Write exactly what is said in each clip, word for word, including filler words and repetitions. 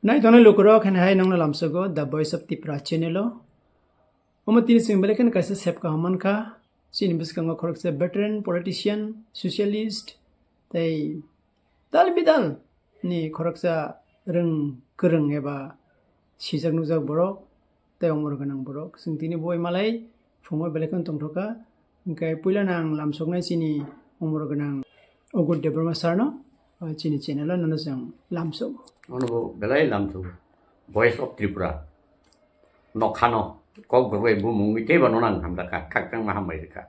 Nai tongnai lukurok, hwnwi hai nongno lamsogo The Voice of Tripura channel o. Omo tini chwng belai kheno kaisa sep kaham mankha. Chini bwskango khoroksa veteran politician, socialist, tei dal bidal ni khoroksa rwng kwrwng eba sijak nukjak borok tei omor gwnang borok. Chwng tini boi malai phungo belai kheno tongthokha. Hwnkhe puilano ang lamsoknai chini omor gwnang Ogut Debbarma sir no, ah, chini channel o nono chwng lamsogo. Ono bo belai lamsogo. Voice of Tripura. Nokhano kok gurui bumungwi teibo nono ang hamjakha, khakchangma hambai rwkha.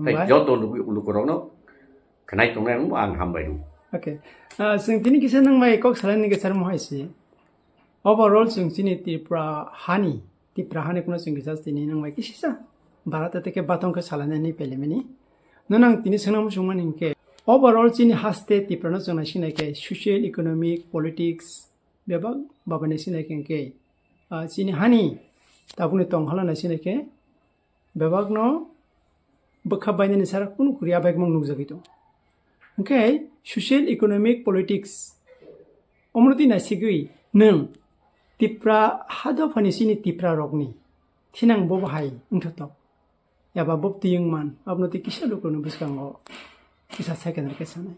Tei Hambai. Joto lugu-, lukurokno khwnai tongnai rokno ang hambai rw. Okay. Ah, chwng tini kisa nang bai kok salaini kisa rwmo hai se. Overall chwng chini Tripura hani, Tripura hani kuno chwng kisa tini nang bai kisa Bharat tei ke batong khe salainani pelemani. Nono ang tini swnam sungmani hinkhe overall chini haste Tripura no chwng naisinai khe social, economic, politics bebak baba naisinai khe hinkhe, ah, chini hani tabukni tonghala naisinai khe bebakno bwkha bainani sara kunu kwrwi abaikmung nukjagwi tongo. Hwnkhe social, economic, politics omoroti naisigwi nwng Tipra ha dophani chini Tipra rokni thinang bobo hai wngthotok eba bobtwi wngman abonoti kisa lukurokni bwskango kisa second khe sanai.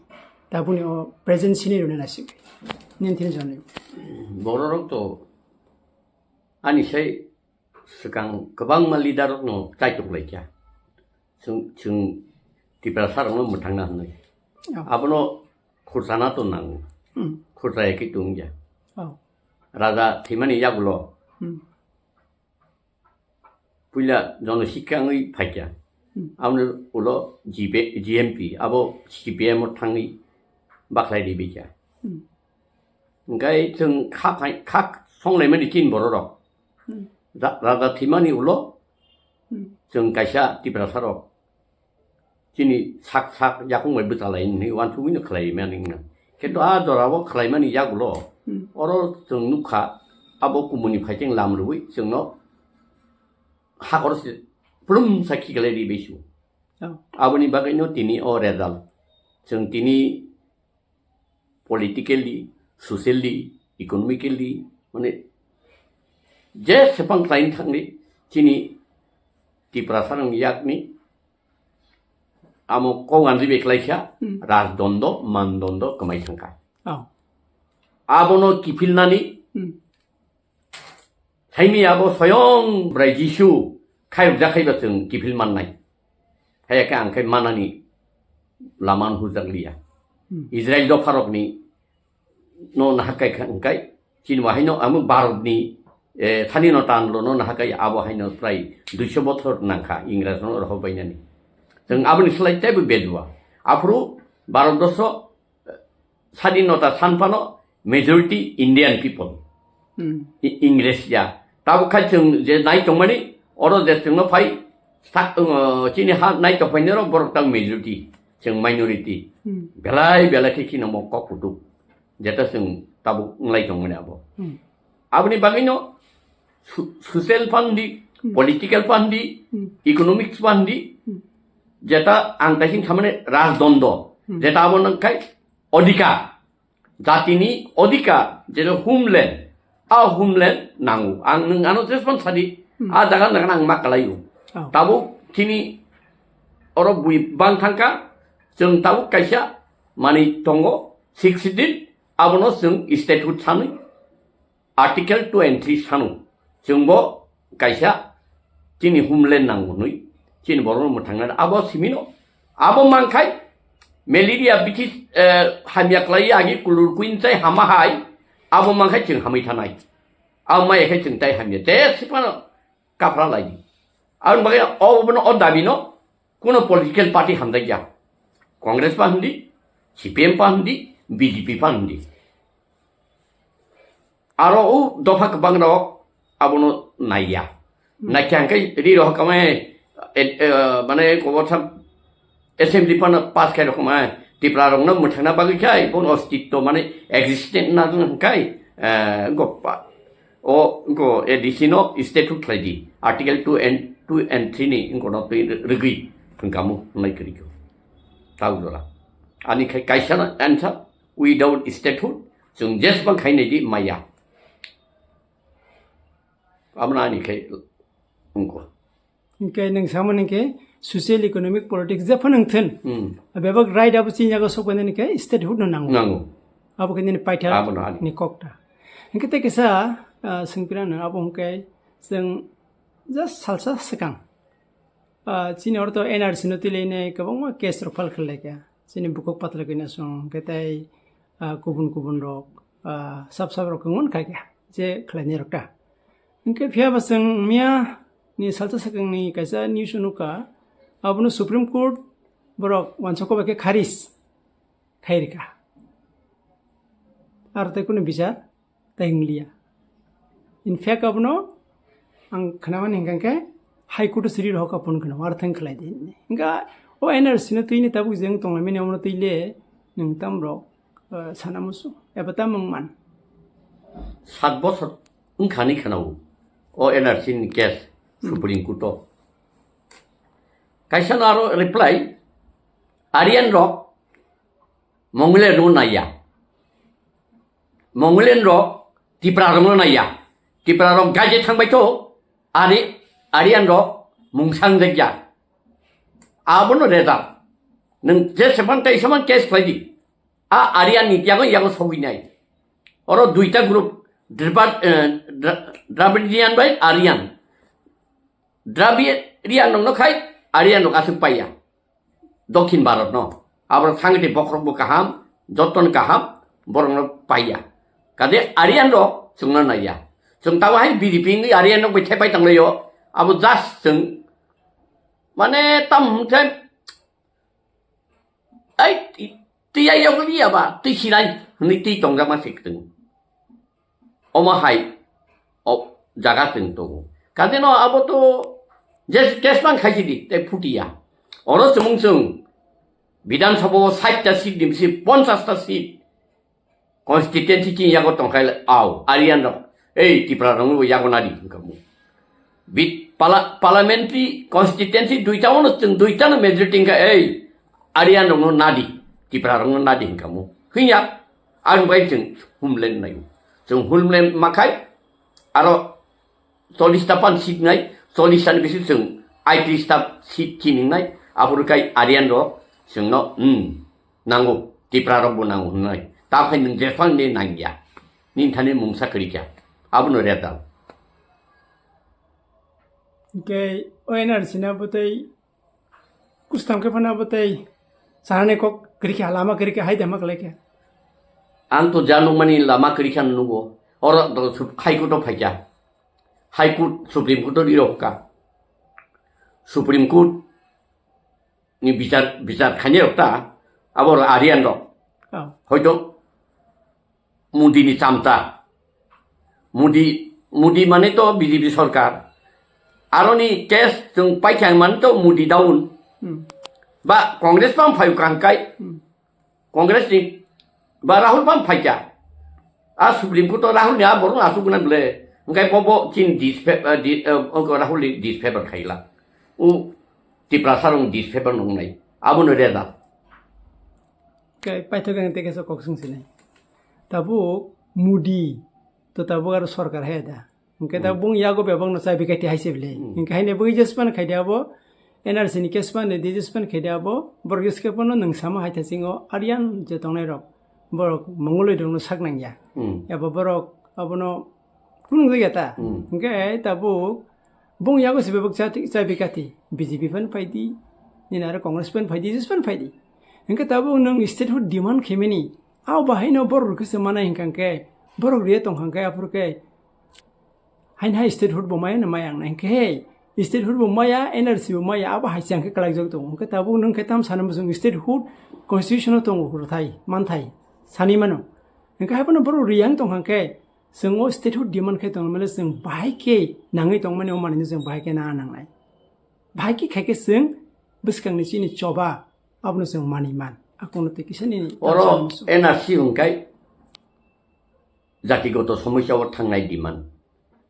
Tabukni o present scenario no naisigwi nini thini jani. Bororok to ani sai swkang kwbangma leader rokno chaitok laikha. Chwng, chwng Tiprasa rokno mwthangna hwnwi. Oh. Abono khurchana to nango. Hmm. Khurchaya khe tongya. Oh. Raja thwimani yagulo. Hmm. Puila jono sikha wngwi phaikha. Hmm. Aboni ulo G P, G M P, abo C P M o thangwi bakhlai ribikha. Hmm. Hwnkhe chwng kha phai-, kha songlaimani chini bororok. Hmm. Ra-, raja thwimani ulo Hmm. chwng kaisa Tiprasa rok chini sak sak yakung bai bwchalai hinwi uansugwino khlai mani wngna. Kintu a jorao khlaimani yagulo Hmm. oro chwng nukha abo kumuni phaikhe lam rwui chwngno hakor se plum sa khiklai ri baisu. Oh. Aboni bagwino tini o result. Chwng tini politically, socially, economically, mane je sepang khlaini thangni chini Tiprasa rokni yakni amo kok anri beklaikha Hmm. Rajdondo, mandondo kwmai thangkha. Oh. Abono kiphilnani Hmm. Saimi abo soyong bwrai Jisu khairokjak khaiba chwng kiphil mannai. Haiya khe ang khe manani lama no hurjak liya. Hmm. Israel dopharokni no nahakai kha wngkai, chini bo haino amo Bharatni, eh, thani no tanlo no nahakai abo haino prai duiso bothor nangkha Ingres no rohor bainani. Chwng aboni slai teibo bedua. Aphuru Bharat dorso Sadinota sanphano majority Indian people. Hmm. I-, Ingres ya. Tabuk khai chwng je nai tongmani, oro je chwngno phai sak, uh, chini ha nai tongphainai rok borok tang majority, chwng minority. Hmm. Belai belai khe kheno mo kok kutuk. Jeta chwng tabuk wnglai tongmani abo. Hmm. Aboni bagwino su-, social phan di, Hmm. political phan di, Hmm. economics phan di, Hmm. jeta ang taising samani rajdondo, Hmm. jeta abo nang khai odhikar, jatini odhikar, jeta homeland, a homeland nango. Ang nwng ano jespan sadi, Hmm. a jaga jaga ang ma kalaio. Oh. Tabuk chini oro bui bang thangka, chwng tabuk kaisa mani tongo, sixth schedule, abono chwng statehood sanwi. Article two and three sanu, chwngbo kaisa chini homeland nango hwnwi, chini borokno mwthangna abo simino, abo mankhai malaria bithi, eh, hamya klai agi kulur kuin chai hama hai, abo mankhai chwng hamwi thanai, abo maya khai chwng tai hamya, je sipano kapra lai di. Aboni bagwi obono o dabino kuno political party hamjakya. Congress pa hindi, C P M pa hindi, B J P pa hindi. Aro o dopha kwbang rok abono naiya. Hmm. Naikhe hwnkhe ri rok kama, eh, eh, mane kobo tham assembly phano pass khai rok kama, Tipra rokno mwthangna bagwi khai, bono ostitto mane existent na hwnkhe, eh, go pa-, o go A D C no statehood khlai di. Article two and, two and three ni wngkha no twi rwgwi hwnkamo hwnlai kwrwi kho. Tau jora. Ani khai kaisa no answer, without statehood, chwng jesbang khai nai di maya. Abo no ani khai wngkha. Hinkhe nwng samani hinkhe social economic politics jephano wngthun. Hmm. Bebak right abo chini yago sokbainani khe statehood no nango. Nango. Abo khe nini paithak Abo no ani. ni kokta. Hinkhe tei kisa, ah, swngpirano abo hinkhe chwng just salsa swkang. Ah, chini ortho N R C no twilainai kwbangma case rok file khlaikha. Chini bukhuk patla kina song, hinkhe tei, ah, kubun kubun rok, ah, sab sab rok wngmani khaikha. Je khlainai rok ta. Hinkhe phiya ba chwng miya ni salsa swkangni kaisa news o nukha, abono Supreme Court borok wansoko bai khe kharis khai rikha. Aro tei kunu bichar tei wng liya. In fact, abono ang khnamani hinkha khe High Court o siri rohor kha phone kheno, aro thang khlai di hinwi. Hinkha o N R C no twini tabuk je wng tonglaimani omono twi le nwng tam rok, eh, sana musu eba tam wng man. Sat bosor wngkhani kheno o N R C ni case Supreme Court o. Kaisa no aro reply, Aryan rok Mongolian no naiya. Mongolian rok Tipra rok no naiya. Tipra rok gaje thangbai to, Ari, Aryan rok mungsang jakya. Abono reda. Nwng je seman tei seman case khlai di. A Aryan ni yago yago sogwi nai. Oro duita group, Dripad, eh, Dra-, Dravidian bai Aryan. Dravidian rok no khai Aryan rok aswk paiya. Dokhin Bharat no. Aboro thangwi tei bokhorok bo kaham, joton kaham, borok no paiya. Kade Aryan rok chwngno naiya. Chwng tabo hai B J P wngwi Aryan rok bai thepai tanglaio. Abo just chwng mane tam hwnkhe Ai, twi, twi ai yokli ya ba, twi sinai, hwnwi twi tongjakma se kwtwng. Omo hai, o jaga chwng tongo. Kadeno abo to je case man khaisi di, tei phuti ya. Oro chumung chwng, Bidhan Sabha o sait ta seat ni bisi ponchash ta seat. Constituency chini yago tongkha le, au, Aryan rok, ei, Tipra rok bo yago nadi, hwnka mo. Bit-, pala-, parliamentary constituency duita ono chwng duita no majority hwnka, ei, Aryan rok no nadi, Tipra rok no nadi hwnka mo. Hwnya, ang bai chwng humlen nai. Chwng humlen makhai, aro chollish ta pan seat nai, chollish ta ni bisi chwng aitris ta seat chini nai, aphuru kai Aryan rok chwng no, hmm. Nango, Tipra rok bo nango hwnwi. Ta khai nwng jephang de nangya. Nini thani mungsa kwrwi kha. Abono reta. Hinkhe o N R C na bwtwi kustam khe phano bwtwi sanani kok kwrwi kha, lama kwrwi kha, hai dama kwlai kha. Ang to ja nukmani lama kwrwi kha nugo. Oro to su-, High Court o phaikha. High Court, Supreme Court o riro kha. Supreme Court ni bichar, bichar khainai rok ta, abo rok Aryan rok. Oh. Hoito Modi ni chamta. Modi, Modi mane to B J P sorkar. Aroni case chwng paikha mane to Modi down. Hmm. Ba Congress pam phayu kangkai. Hmm. Congress ni ba Rahul pam phaikha. A Supreme Court o Rahul ni a borok asuk gwnang bwle. Hwnkhe bo, bo chin disfa-, eh, di-, eh, Rahul ni disfavor khaila. U Tiprasa rok disfavor nungnai. Abono reda. Khe paithak ang tei kaisa kok swngsinai. Tabuk Modi to tabuk aro sorkar hai da. Hwnkhe da Hmm. bung yago bebak no chabi kaiti hai se bile. Hmm. Hwnkhe haino bui jespan khai de abo N R C ni case pan de jespan khai de abo borok jespan no nwng sama hai thasingo Aryan je tongnai rok. Borok mongoloi rok no sak nang ya. Hmm. Abo borok abono kunung ya ta. Hmm. Hwnkhe tabuk bung yago se bebak chati-, chabi kati. B J P pan phai di. Nini aro Congress pan phai di, jespan phai di. Hwnkhe tabuk nwng statehood demand khaimani. Abo bahai no borok rok khe se manai hwnkha khe borok riya tong kha khe aphuru khe Hain hai statehood bo maya na maya ang na hinkhe he, statehood bo maya, N R C bo maya, abo hai se ang khe kwlaijak tongo. Hinkhe tabuk nwng khe tam sana bwswng statehood constitution o tongo, rwthai, manthai, sani mano. Hinkhe hai phano borok riyang tong kha khe, chwng o statehood demand khe tongmani chwng bahai khe nangwi tongmani, o manwi no chwng bahai khe na nangnai. Bahai khe khai khe chwng bwskang ni chini choba, abono chwng manwi man. Akung no twi kisa nini Oro tam sana bwswng. N R C hwnkhe jatigoto somosya o thangnai demand.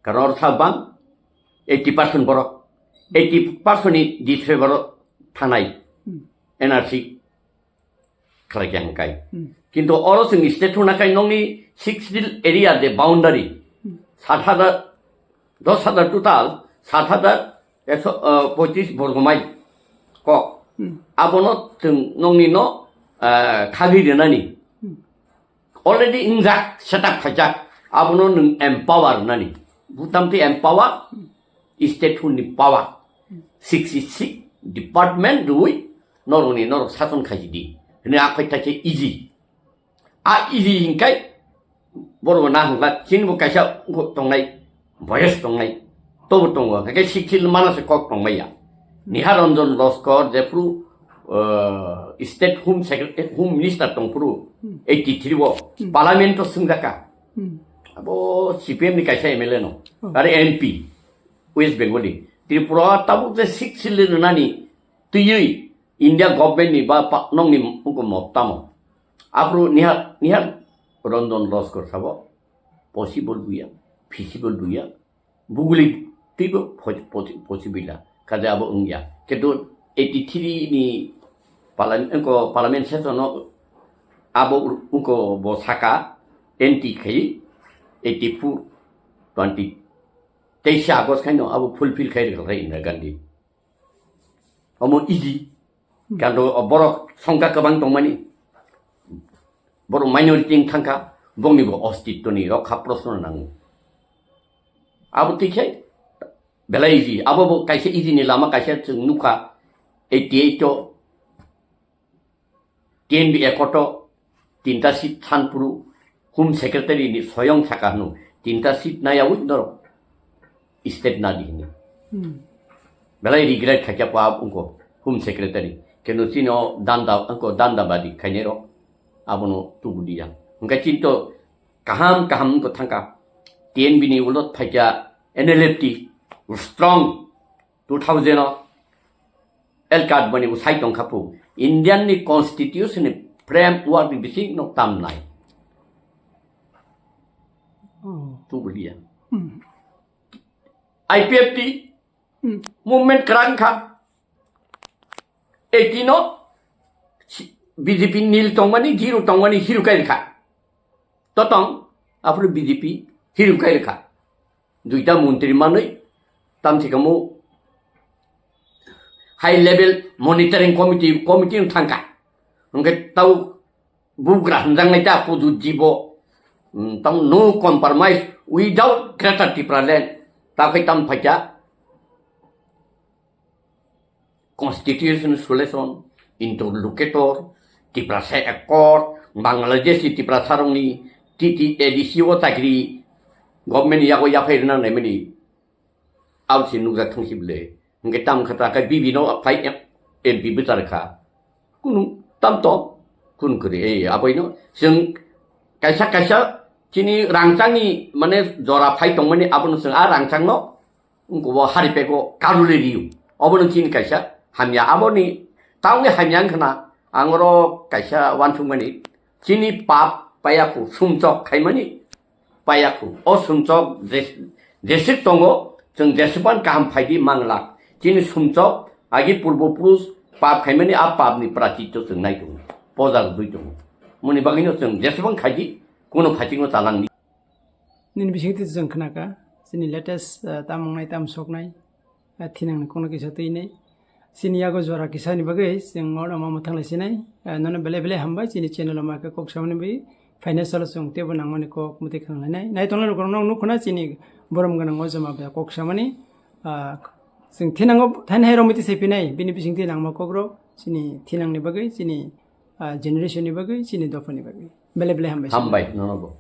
Karon oro sak bang eighty percent borok, eighty percent ni disfavor o thanai Hmm. N R C khlai khe hwnkhe. Hmm. Kintu oro chwng state hwna khai nokni six mile area de boundary, Hmm. sat hajar Dos hajar total, sat hajar ekso, ah, pochis borgo mile kok. Hmm. Abono chwng nokni no, ah, khagwi rwnani. Hmm. Already injak, setup khaijak. Abono nwng empower rwnani. Butamti empower, state ni power. Sixty six department rwi norokni norok sason khaijidi. Hwnwi akhoi thaise easy. A easy hinkai borok na hwnkha chini bo kaisa wngkha tongnai, boyos tongnai, tobo tongo, hwnkhe sikil mana se kok tongmaya. Niha Ranjan Laskar jephru, uh, state home secretary, home minister tongphru, Hmm. eighty three o, Hmm. parliament o swngjaka. Hmm. Abo C P M ni kaisa M L A no, Oh. are M P, West Bengal ni. Tripura tabuk je sikil rwnani twiwi India government ni ba pa-, nokni wngkha motamo. Aphuru niha, niha Ranjan Laskar sabo possible buya, feasible buya, buguli twibo pos-, pos-, possible la. Kaje abo wngya. Kintu eighty three ni parliament, wngkha parliament session no abo wngkha bo saka anti khai eighty four twenty teis August khaino abo fulfill khai rwkha Indira Gandhi. Omo easy. Hmm. Kanto borok songkha kwbang tongmani. Borok minority wng thangkha, bongni bo ostitto ni rokha proshno nango. Abo twi khe belai easy. Abo bo kaisa easy ni lama kaisa chwng nukha. Eighty eight o T N V accord o tinta seat thanphuru Home Secretary ni soyong saka hwno, tinta seat nayawi norok state nadi hwnwi. Hmm. Belai regret khaikha pa wngkha Home Secretary. Keno chini o danda, wngkha danda badi khainai rok abono tubu diya. Hwnkhe chini to kaham kaham wngkha thangkha. T N V ni ulo phaikha N L F T strong two thousand o L card boni usai tongkha pu. Indian ni constitution ni framework ni bising no tamnai. Oh. Tubulia. Hmm. I P F T Hmm. movement kwrang kha. Eighteen o B J P nil tongmani, zero tongmani, hiru kai kha. Totong, aphuru B J P hiru kai kha. Duita montri manwi, tamsi kamo high level monitoring committee, committee wng thangkha. Hwnkhe tau bugra hwnjaknai ta kudu jibo, mm, tam no compromise without Greater Tipraland. Ta khai tam phaikha. Constitution solution, interlocutor, Tiprasa Accord, Bangladesh ni Tiprasa rokni T T A D C o chakri government ni yago yaphai rwna naimani ausi nukjak thangsi bwle. Hwnkhe tam kha ta khe B B no phai M P bwchar kha. Kunu tam to, kunu kwrwi, ei, aboino chwng kaisa kaisa chini rangchakni mane jora phai tongmani abono chwng a rangchakno Wngkha bo hari pego karwi rio. Obono chini kaisa hamya. Aboni taungwi hamya wngkhana ang oro kaisa uansukmani. Chini pap payakhu sumchok khaimani payakhu. O sumchok jes-, jeswk tongo, chwng jeswkban kaham phaidi manglak. Chini sumchok agi purbo purush pap khaimani a papni prachitto chwng nai tongo. Poja rwdwi tongo. Moni bagwino chwng jeswkban khaidi, kuno phatingo chalangdi. Nini bisingtwi chwng khnakha, chini latest, ah, tam wngnai, tam soknai, ah, thinangni kokno kisa twinai. Chini yago jora kisani bagwi chwng oro ma mwthang lai sinai. Ah, nono belai belai hambai chini channel o ma khe kok samani bagwi. Financial chwng teibo nangmani kok mwtwi khnang lainai. Nai tongnai rok no nukho na chini borom gwnang o joma kok samani. Ah, chwng thinango thaini hai romwi twi sai phinai, bini bisingtwi nangma kokrok chini thinangni bagwi, chini, ah, generation ni bagwi, chini dophani bagwi. Belai belai hambai. Hambai, nono bo.